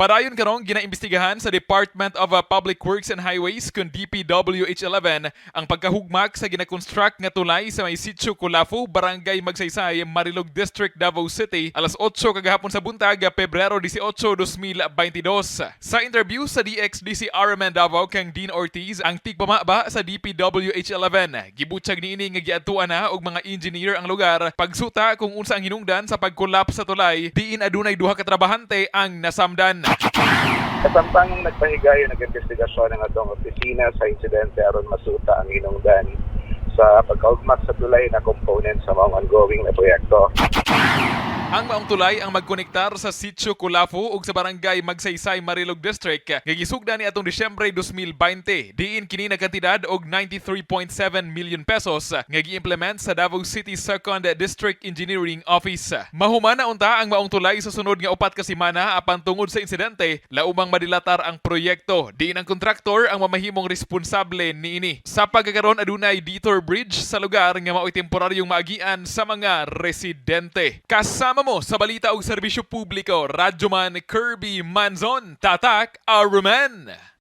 Padayon karon ginaimbestigahan sa Department of Public Works and Highways kun DPWH 11 ang pagkahugmak sa ginakonstruct nga tulay sa may Sitio Kulafu, Barangay Magsaysay, Marilog District, Davao City, alas 8 kagahapon sa buntag, Pebrero 18, 2022. Sa interview sa DXDC RMN Davao kang Dean Ortiz, ang tigpamaba sa DPWH 11, gibutyag niini nga giadtuan na og mga engineer ang lugar pagsuta kung unsa ang hinungdan sa pag-collapse sa tulay, diin adunay duha ka trabahante ang nasamdan. Kasamtang nagpahigayon nag-investigasyon ang atong opisina sa insidente aron masuta ang hinungdan sa pagkaugmak sa tulay na component sa mga ongoing na proyekto. Ang maong tulay ang magkonektar sa Sitio Kulafu ug sa Barangay Magsaysay, Marilog District nga gisugdan ni atong Disyembre 2020. Diin kini nagkantidad og 93.7 million pesos nga gi-implement sa Davao City Second District Engineering Office. Mahuman na unta ang maong tulay sa sunod nga 4 ka semana, apan tungod sa insidente, laumang madilatar ang proyekto. Diin ang kontraktor ang mamahimong responsable niini. Sa pagkakaron, adunay detour bridge sa lugar nga mao'y temporaryong maagian sa mga residente. Kasama mo sa balita og serbisyo publiko, Radyoman Kirby Manzon, Tatak RMN.